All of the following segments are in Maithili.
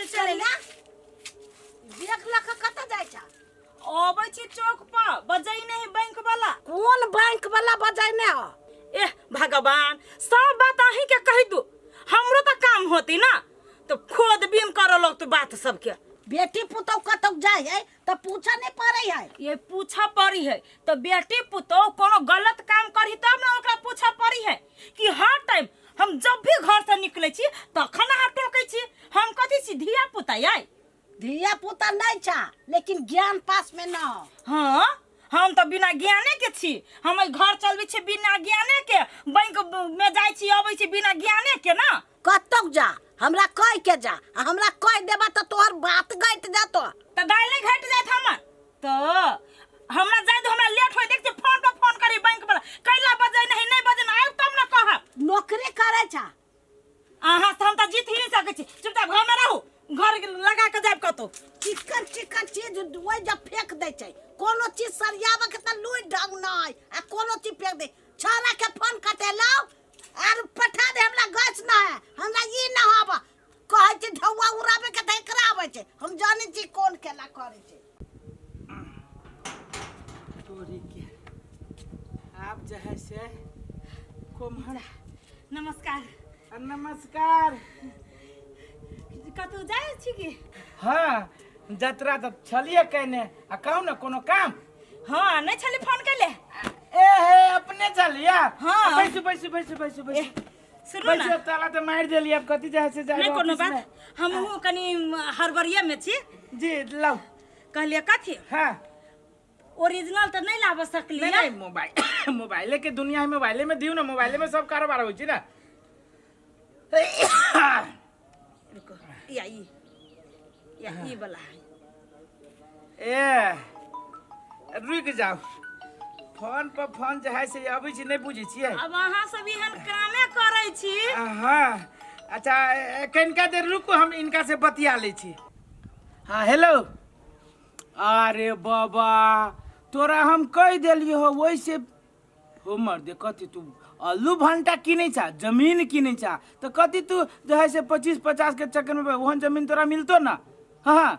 चले चलिया बैग लऽ कऽ कतऽ जाइ छ? अबै छी चौक पर, बजै नहीं बैंक वाला। कोन बैंक वाला बजेने हो? एह भगवान, सब बात अहीं के कहि दू, हमरो तऽ काम होती ना। तो खोदबीन करऽ लोग तो बात सबके। बेटी पुतोह कतौ जाइ है तऽ पूछऽ नहीं पड़ै है। ये पूछऽ पड़ी है तो बेटी पुतोह कोनो गलत काम करही तब ना ओकरा पूछऽ पड़ी है कि हर टाइम हम जब भी घर से निकले छी तखन अहाँ टोकै छी। हम कथी छी, धिया पुता आइ? धिया पुता नहीं छा, लेकिन ज्ञान पास में न हो। हाँ, हम तऽ बिना ज्ञाने के छी। हम एहि घर चलबै छी बिना ज्ञाने के, बैंक में जाइ छी अबै छी बिना ज्ञाने के ना। कतौ जा, हमरा कह के जा, आ हमरा कह देबा तऽ तोहर बात घटि जेतो। तऽ दालि नहि घटि जायत हमर? तऽ हमरा जाय दो, हमरा लेट होय। देख फोन पर फोन करी बैंक वाला, कैला बजै नहीं, नहीं बजै आयब तब ना कहब। नौकरी करै छा? अहाँ से हम तऽ जीत ही नहीं सकै छी। चुपचाप घर में रहू, घर लगा के जायब कतौ। चिकन चिकन चीज ओहि जब फेंक दै छै, कोनो चीज सरियाबऽ के तऽ लुइ ढंग नहि, आ कोनो चीज फेंक दे। छौड़ा के फोन कटेलहुँ आर पठा दे, हमरा गैस न है, हमरा ई न हब। कहै छै ढौआ उड़ाबै के तऽ एकरा आबै छै। हम जानै छी कोन केला करै छै। तोरी के आब जे है से कोम्हर। नमस्कार। नमस्कार। कतहु जाइ छी की? हाँ, जतरा तऽ छलियै कयने, आ कहू ने कोनो काम? हाँ, नहीं छली फोन कैले। ए हे, अपने छलियै? हाँ। बैसू बैसू बैसू बैसू बैसू। सुनू ना। बैसू, ताला तऽ मारि देलियै, आब कथी जाइ से जाइ। नहीं कोनो ऑफिस बात में। हमहूँ कनी हड़बड़िए में छी। जी लाउ। कहलियै कथी? हाँ। ओरिजिनल तऽ नहीं लाबऽ सकलियै। नहीं नहीं, मोबाइल मोबाइले के दुनिया है, मोबाइले में दियौ ना, मोबाइले में सब कारोबार होइ छै ना। रुको, या ई या ई वाला है। ए रुकि जाउ, फोन पर फोन जे है से अबै छै, नहि बुझै छियै। अब अहाँ सब एहन कामे करै छी। हाँ अच्छा, कनिका देर रुकू, हम इनका से बतिया लै छी। हाँ हेलो, अरे बाबा तोरा हम कहि देलियै हो ओहिसे हो मर्दे, कथी तू आलू भंटा किनै छा, जमीन किनै छा तऽ कथी तू जे है से 25-50 के चक्कर में ओहन जमीन तोरा मिलतो ना। हाँ हाँ,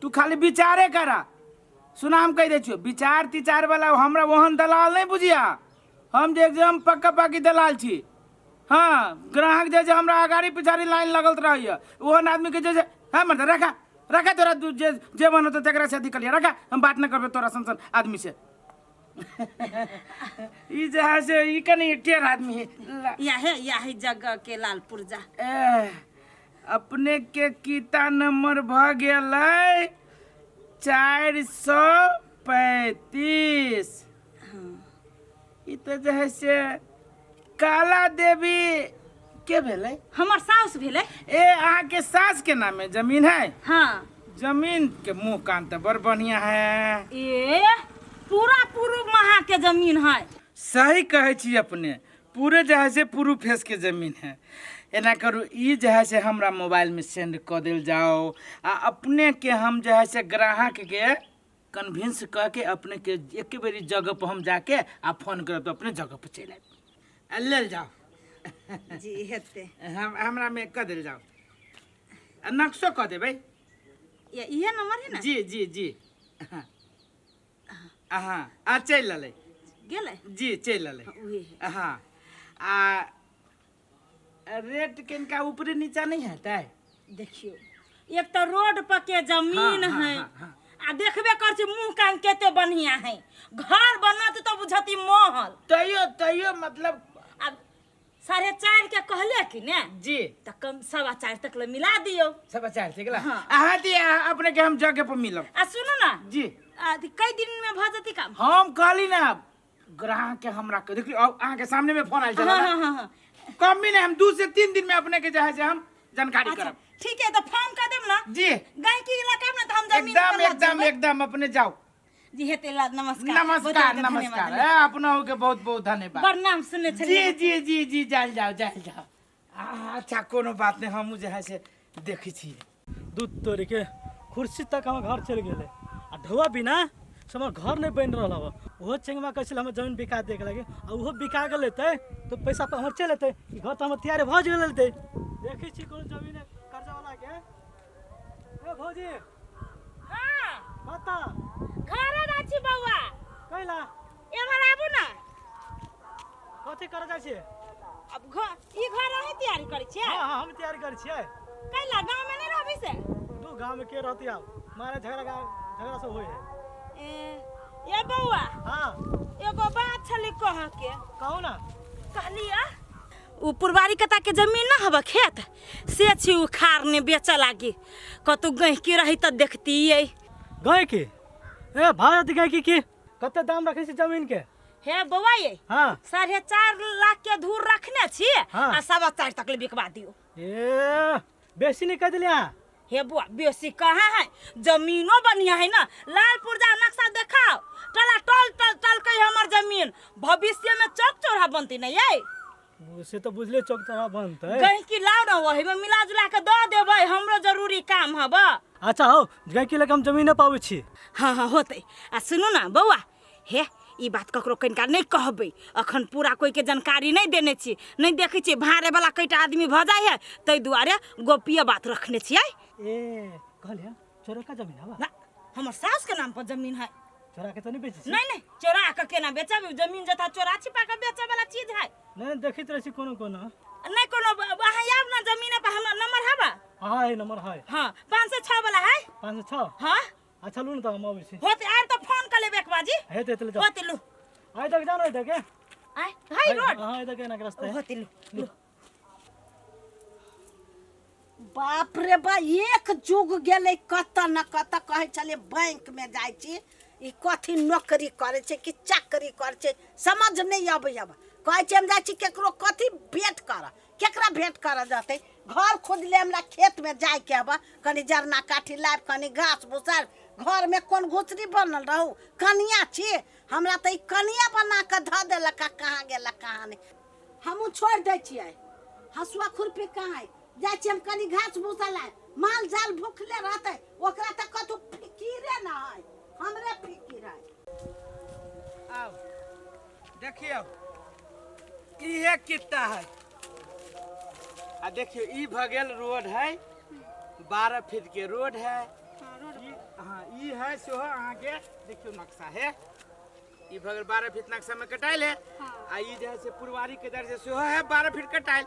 तू खाली विचारे करा। सुना, हम कहि दै छियौ, विचार तिचार वाला हमरा ओहन दलाल नहि बुझिया। हम जे एकदम पक्का पाकी दलाल छी। हाँ, ग्राहक जे जे हमरा अगाड़ी पिछाड़ी लाइन लगल रहैया, ओहन आदमी के जे जे हाँ मर्द रखा रखा, तोरा जे जे मन होतो तकरा से अथी करिया, रखा, हम बात न करबै तोरा सन सन आदमी से। ई जे है से ई कनी टेढ़ आदमी है। यह है जगह के लाल पुर्जा। ए, अपने के किता नंबर भ गेलै 435। ई तऽ जे है से काला देवी के भेलै? हमर साउस भेलै। ए अहाँके सास के नाम है जमीन है? हाँ। जमीन के मुंह कान तऽ बड़ बढ़िया है। ए पूरा पूर्व महा के जमीन है। सही कहै छी अपने, पूरे जे है से पूर्व फेस के जमीन है। एना करू, ई जे है से हमरा मोबाइल में सेंड कऽ देल जाओ, आ अपने के हम जे है से ग्राहक के कन्विंस कऽ के अपने के एक बेरी जगह पर हम जाके आ फोन करब तऽ अपने जगह पर चलि आयब आ लेल जाओ। जी हेतै। हम हमरा में कऽ देल जाओ आ नक्शो कऽ देबै। ये इहे नंबर है ना? जी जी जी हाँ हाँ, आ चलि रहलै। गेलै? जी चलि रहलै। हाँ, उहे है। हाँ, आ रेट कनिका ऊपरे नीचा नहि हेतै? देखियौ, एक तऽ रोड पर के जमीन हाँ, है, हाँ, हाँ। आ देखबे कर छी मुंह कान केते बढ़िया है, घर बनत तऽ बुझती महल। तैयो तैयो मतलब आब 4.5 के कहले कि ने? जी। तऽ कम 4.25 तक ले मिला दियौ। 4.25 ठीक ला। हाँ। अहाँ दी अपने के हम जगह पर मिलब। आ सुनू ना। जी। आ, कई दिन में भऽ जेतै काम? हम कहली ना ग्राहक के हमरा के देखियो, अब अहाँ के सामने में फोन आयल छल। हाँ, हाँ, हाँ, हाँ। कम भी नहीं, हम 2 से 3 दिन में अपने के जे है से हम जानकारी अच्छा, करब। ठीक है, तो फोन कर देब ना। जी। गायकी इलाका में तो हम जमीन एकदम पर लग एकदम जेबै। एकदम, अपने जाओ। जी हेतै ला, नमस्कार। नमस्कार। बहुत बहुत नमस्कार। धन्यवाद। ए, अपना के बहुत बहुत धन्यवाद। प्रणाम सुने जी। छलियै। जी जी जी, जाल जाओ जाल जाओ। अच्छा कोनो बात नहीं, हमहूँ जे है से देखै छियै। दूध तोड़ि के कुर्सी तक हमर घर चलि गेलै आ ढौआ बिना से हमर घर नहि बनि रहल हबे। ओहो चेंगमा कहै छलै हमर जमीन बिका दैके लागी, आ ओहो बिका गेलै तऽ पैसा तऽ हमर चलि एतै, ई घर तऽ हमर तैयार भऽ गेल हेतै। देखै छी कोनो जमीन कर्जावलाके ए भौजी। हाँ। बता। घरे जाइ छी बौआ। कैला? एम्हर आबू ना। कथी करे जाइ छियै? अब घर ई घर अहीं तैयारी करै छियै? हाँ हाँ, हम तैयारी करै छियै। कैला गाँव में नहीं रहबी से? तू गाँव में के रहती आब, मारे झगड़ा झगड़ा सब होइ है। ए ए बौआ। हाँ। एगो बात छलै कह के। कहू ना। कहलिया उ पुरवारी कता के जमीन न हब खेत से छी उखाड़ने बेचऽ लागी, कतौ गहिकी रही तऽ देखतियै। गाय के? ए भाव जाती गाय की कते दाम रखै छी जमीन के? हे बौआ ये। हाँ। 4.5 लाख के धूर रखने छी। हाँ। आ 4.25 तक ले बिकवा दियो। ए बेसी नहीं कह दिलिया? हे बुआ बेसी कहाँ है, जमीनो बढ़िया है ना। लाल पुर्जा नक्शा देखाओ, टला टल टल टल के हमर जमीन भविष्य में चौक चौराहा बनती नहीं ये। से तो बुझले चौक चौराहा बनते। गहिकी लाओ ना, वही में मिला जुला के दऽ देबै, हमरो जरूरी काम हब। अच्छा हो, गहिकी लगे हम जमीन पाबै छी। हाँ हाँ होतै। आ सुनू ना बौआ, हे ई बात ककरो कनिका नहीं कहबै, अखन पूरा कोई के जानकारी नहीं देने छी, नहीं देखै छियै भाड़े वाला कईटा आदमी भऽ जाइ है, ताहि दुआरे गोपनीय बात रखने छियै। ए कहलियै चोरा का जमीन हवा? ना, हमर सास के नाम पर जमीन है। चोरा के तो नहीं बेचै छी? नहीं नहीं, चोरा के केना बेचब, जमीन जथा चोरा छिपा के बेचै वाला चीज है। नहीं नहीं, देखैत रहै छी कोनो कोनो। नहीं कोनो, अहाँ आब ना जमीन पर, हमर नंबर हवा? हाँ है नंबर है। हाँ 506 वाला है। 506? हाँ। अच्छा लू ना तो हम अबै छी। होते आब तो फोन कर लेबै एक बाजी। हेतै तऽ ले जाउ। होते लू। आइ तक जानो तक के? आइ हाई रोड। हाँ इधर के ना रास्ता है। होते लू लू। बाप रे बा, एक जुग गेलै कतऽ न कतऽ कहै छलियै बैंक में जाइ छी, ई कथी नौकरी करै छै कि चाकरी करै छै समझ नहि अबै। अब कहै छै हम जाइ छी केकरो कथी भेंट करऽ, केकरा भेंट करऽ जेतै? घर खोजले हमरा खेत में जाइके हब, कनि जरना काठी लाबि कनि घास भूसा, घर में कोन घुसरी बनल रहू, कनिया छी हमरा तऽ ई कनिया बना कऽ धऽ देलक आ कहाँ गेलक कहाँ नहि। हमहूँ छोड़ि दै छियै हँसुआ खुरपी कहाँ है, जाइ छियै हम कनि घास भूसा लाबि, माल जाल भूखले रहतै ओकरा तऽ कतहु फिकीरे न है, हमरे फिकीर है। आउ देखियौ इहे कितना है। आ देखियौ ई भऽ गेल रोड है, 12 फीट के रोड है। हाँ ई है सेहो अहाँके देखियौ नक्शा है, ई भऽ गेल 12 फीट नक्शा में कटायल है। आ ई जे है से पुरवारी के दर से सेहो है 12 फीट कटायल।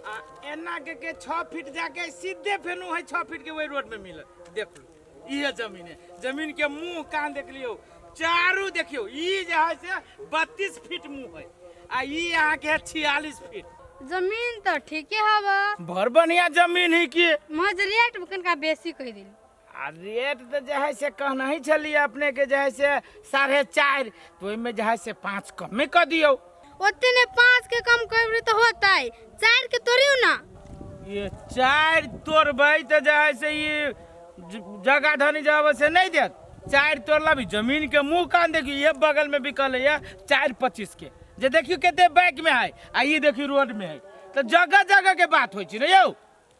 आ एना के 6 फीट जाके सीधे फेनु है 6 फीट के वही रोड में मिलत। देख लू इहे जमीन है, जमीन के मुंह कान देख लियौ चारू देखियौ, ई जे है से 32 फीट मुंह है आ ई अहाँके है 46 फीट। जमीन तो ठीके हवा, बड़ बढ़िया जमीन है की, मज रेट कनिका बेसी कहि देली। आ रेट तो जे है से कहना ही छलियै अपने के जे है से 4.5, तो ओहिमे जे है से 5 कमे कऽ दियौ। ओते ने 5 के कम करबै तऽ होतै, 4 के तोड़ियौ ना। ये 4 तोड़बै तऽ जे है से ई जगह धनी जे है से नहीं देत। 4 तोड़ला भी जमीन के मुंह कान देखियौ, ये बगल में बिकल है 4.25 के, जे देखियौ कते बैक में है आ ई देखियौ रोड में है, तऽ जगह जगह के बात होइ छै ने यौ।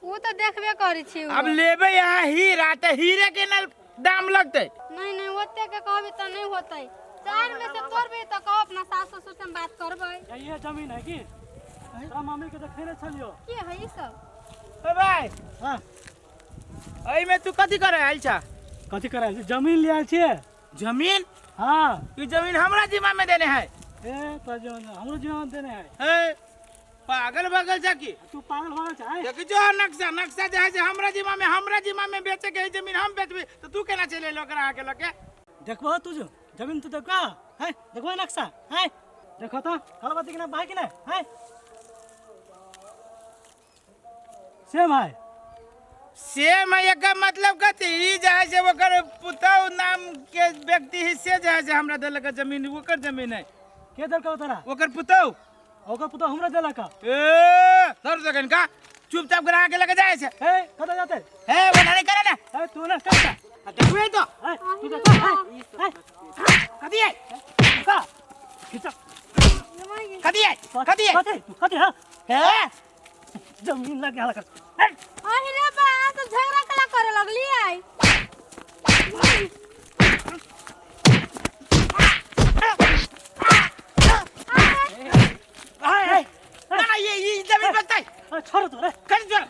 ओ तऽ देखबे करै छी। अब लेबै अहाँ हीरा तऽ हीरे के ना दाम लगतै। नहीं नहीं, ओते के कहबै तऽ नहीं होतै, 4 में से तोड़बै तऽ कहो अपना सास ससुर से हम बात करबै। ये जमीन है की तोरा मम्मी के देखने छलियो? की है ई सब? ओ भाई। हाँ। एहिमे तू कथी करे आयल छा? कथी करे आयल छी? जमीन ले आयल छियै। जमीन? हाँ। ई जमीन हमरा जिम्मा में देने है। ए तो जमीन हमरो जिम्मा में देने है। ए पागल बगल छा की? तू पागल हो गेल छा? देखी जो नक्शा, नक्शा जे है से हमरा जिम्मा में, हमरा जिम्मा में बेचे के है जमीन, हम बेचबे तो तू केना चलि एलो ओकरा अहाँके लके? देखबो तू जो जमीन तू देखबा है, देखबो नक्शा है, देखो तो हलबती कि ना भाई कि ना है, सेम है। सेम है एकर मतलब कथी? ई जे है से ओकर पुतहु नाम के व्यक्ति ही से जे है से हमरा देलक जमीन, ओकर जमीन है। के देलक तोरा? ओकर पुतहु। ओकर पुतहु हमरा देलक। ए सर जखन का चुपचाप ग्राहक के लगे जाय छै। ए कतऽ जाते? ए बना नहीं करे ना। ए तू ना कर। आ देखबे तो। ए तू देखो। ए कथी है? का खिचा। कथी है? कथी है? कथी? कथी हां? हे जमीन लगे हला कर। अरे रे बा, तो झगड़ा कला करे लगली आई। ना ना ये जमीन बचतै। छोड़ तो रे। कर छोड़।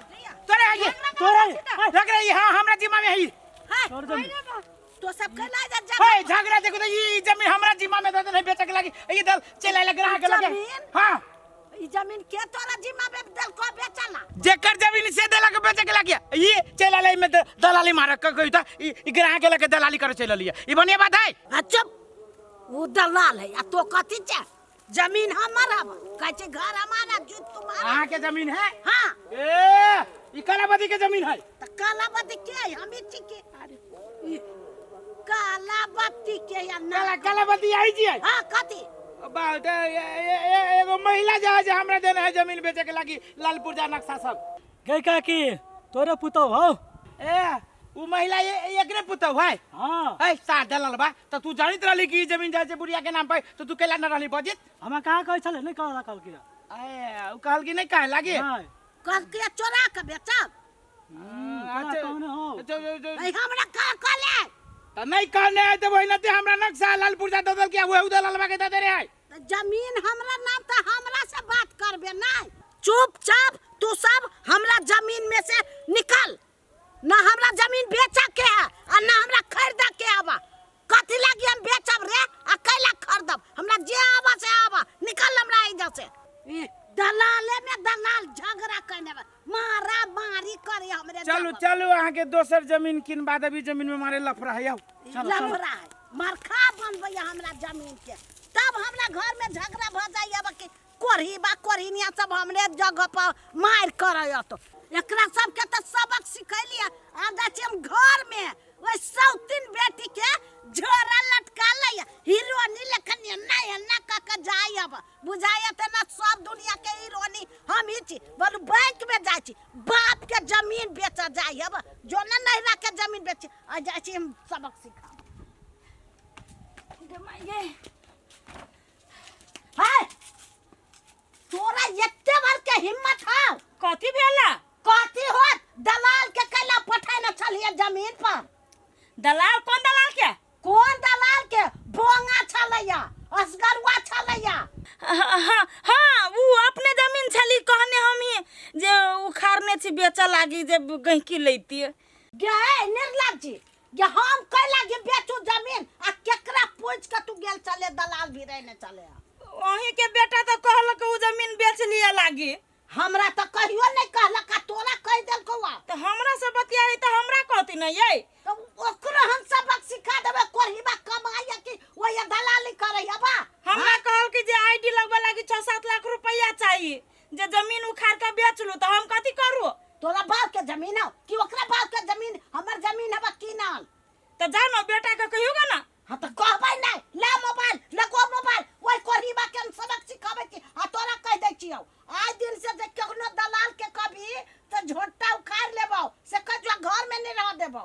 तोरे है ये तोरे है। झगड़ा ई हां हमरा जिम्मा में है ई। हाय तोर जमीन तो सब कैला जा जा हे झगड़ा देखो तो ई जमीन हमरा जिम्मा में दे दे नहीं बेचे के लागी ई दल चल आइला ग्राहक के लगे जमीन? हां ई जमीन के तोरा जिम्मा में देल को बेचला जेकर जमीन से देलक बेचे के लागी ई चल आइला में दलाली मार के कहिता ई ई ग्राहक के लगे दलाली करे चल लिया ई बढ़िया बात है। आ चुप, वो दलाल है आ तो कथी छै? जमीन हमर हब, कहै छै घर हमारा जूत तुम्हारा। अहाँ के जमीन है? हाँ। ए ई कलावती के जमीन है। त कालावती के है? हम छी के। अरे ई कालावती के या ना? कला कलावती आई जी है। हाँ कथी? बात एगो महिला जा जे हमरा देने है जमीन बेचे के लागी लाल पुर्जा नक्शा सब। गई काकी तोरे पुतौ हौ। ए उ महिला एकरे पुतौ है। हाँ। ए साथ दलाल बा त तू जानित रहली कि ई जमीन जाय छै बुढ़िया के नाम पर तो तू केला न रहली बजित? हमरा कहाँ कहै छलै नहि कहला कहलकै। ए उ कहल कि नहीं कहे लागी? नहि। कहलकै चोरा के बेचब। अच्छा, कहने हौ। जो- ऐ हमरा का कहले? त नहीं कहने है त वही नते हमरा नक्शा लाल पुर्जा दे देल कि उहे दलाल बा के दे दे रे है। त जमीन हमरा नाम त हमरा से बात करबे नहीं। चुपचाप तू सब हमरा जमीन में से निकल, ना हमरा जमीन बेचा के है आ ना हमरा खरीदा के आवा। कथी लागी हम बेचब रे आ कैला खरीदब? हमरा जे आवा से आवा, निकल हमरा एहिजा से। ई दलाले में दलाल झगड़ा करने बा, मारा मारी करे हमरे। चलू जगह। चलू अहाँ के दोसर जमीन किनबा देबी, जमीन में मारे लफड़ा है। आओ। लफड़ा है, मरखा बनबैया हमरा जमीन के, तब हमरा घर में झगड़ा भ जाइया बा कि कोढ़ी बा कोढ़िनिया सब हमरे जगह पर मारि करैया। तो एकरा सबके तऽ सबक सिखैलियै। आब जाइ छी हम घर में, ओहि सौतीन बेटी के झोरा लटका लैया हीरोनी लेखन एना एना कऽ के जाइ। अब बुझाइया तऽ ना सब दुनिया के हीरोनी हम ही छी। बोलू बैंक में जाइ छी, बाप के जमीन बेचऽ जाइ। अब जो ने नैहरा के जमीन बेची आ जाइ छी हम सबक सिखाब। हाय तोरा एते भर के हिम्मत हौ? कथी भेला? कथी होत? दलाल के कैला पठेने छलियै जमीन पर? दलाल? कौन दलाल के? कोन दलाल के? बोंगा छलैया, असगरुआ छलैया। हाँ हाँ हाँ, उ अपने जमीन छली, कहने हम ही जे उखाड़ने छी बेचऽ लागी जे गहिकी लैती। गे निर्लज्ज जी, गे हम कैला जे बेचू जमीन आ केकरा पूछ के तू गेल चले दलाल भी रहने चले? अहीं के बेटा तऽ कहलक उ जमीन बेच लिअ लागी। हमरा तऽ कहियो नहीं कहलक आ तोरा कहि देलकौ। आ तऽ हमरा से बतियाई तऽ हमरा कहती न यै। तऽ ओकरो हम सबक सिखा देबै। कोढ़ीबा कमाइया कि ओहि दलाली करैया बा? हमरा कहल कि जे आईडी लगबे लागी 6-7 लाख रुपया चाही जे जमीन उखाड़ के बेच लू, तऽ हम कथी करू? तोरा बाप के जमीन हौ कि ओकरा बाप के जमीन? हमर जमीन हबा कीनल। तऽ जानो बेटा के कहियो ना। हाँ तऽ कहबै नहीं। ले मोबाइल, लगो मोबाइल, ओहि कोढ़ीबा के हम सबक सिखाबै छी आ तोरा कहि दै छियौ, आइ दिन से जे केहनो दलाल के कभी तऽ झोंटा उखाड़ लेबौ से कजुआ घर में नहीं रह देबौ।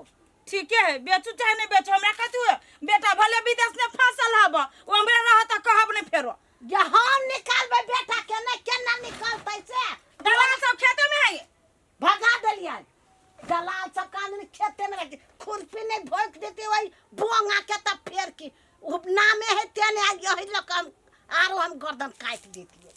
ठीके है, बेचू चाहे नहीं बेचू हमरा कथी हुए? बेटा भले विदेश में फंसल हब, ओ हमरा रहत तऽ कहब नहीं फेरो। जे हम निकालबै बेटा के नहीं केना निकालतै से? दलाल सब खेते में है। भगा देलियै दलाल सब कानून खेते में रख खुरपी नहीं भोंक देते वही बोंगा के तब फेर की उ नामे है तेने यही लोग हम आरो हम गर्दन काटि देतियै।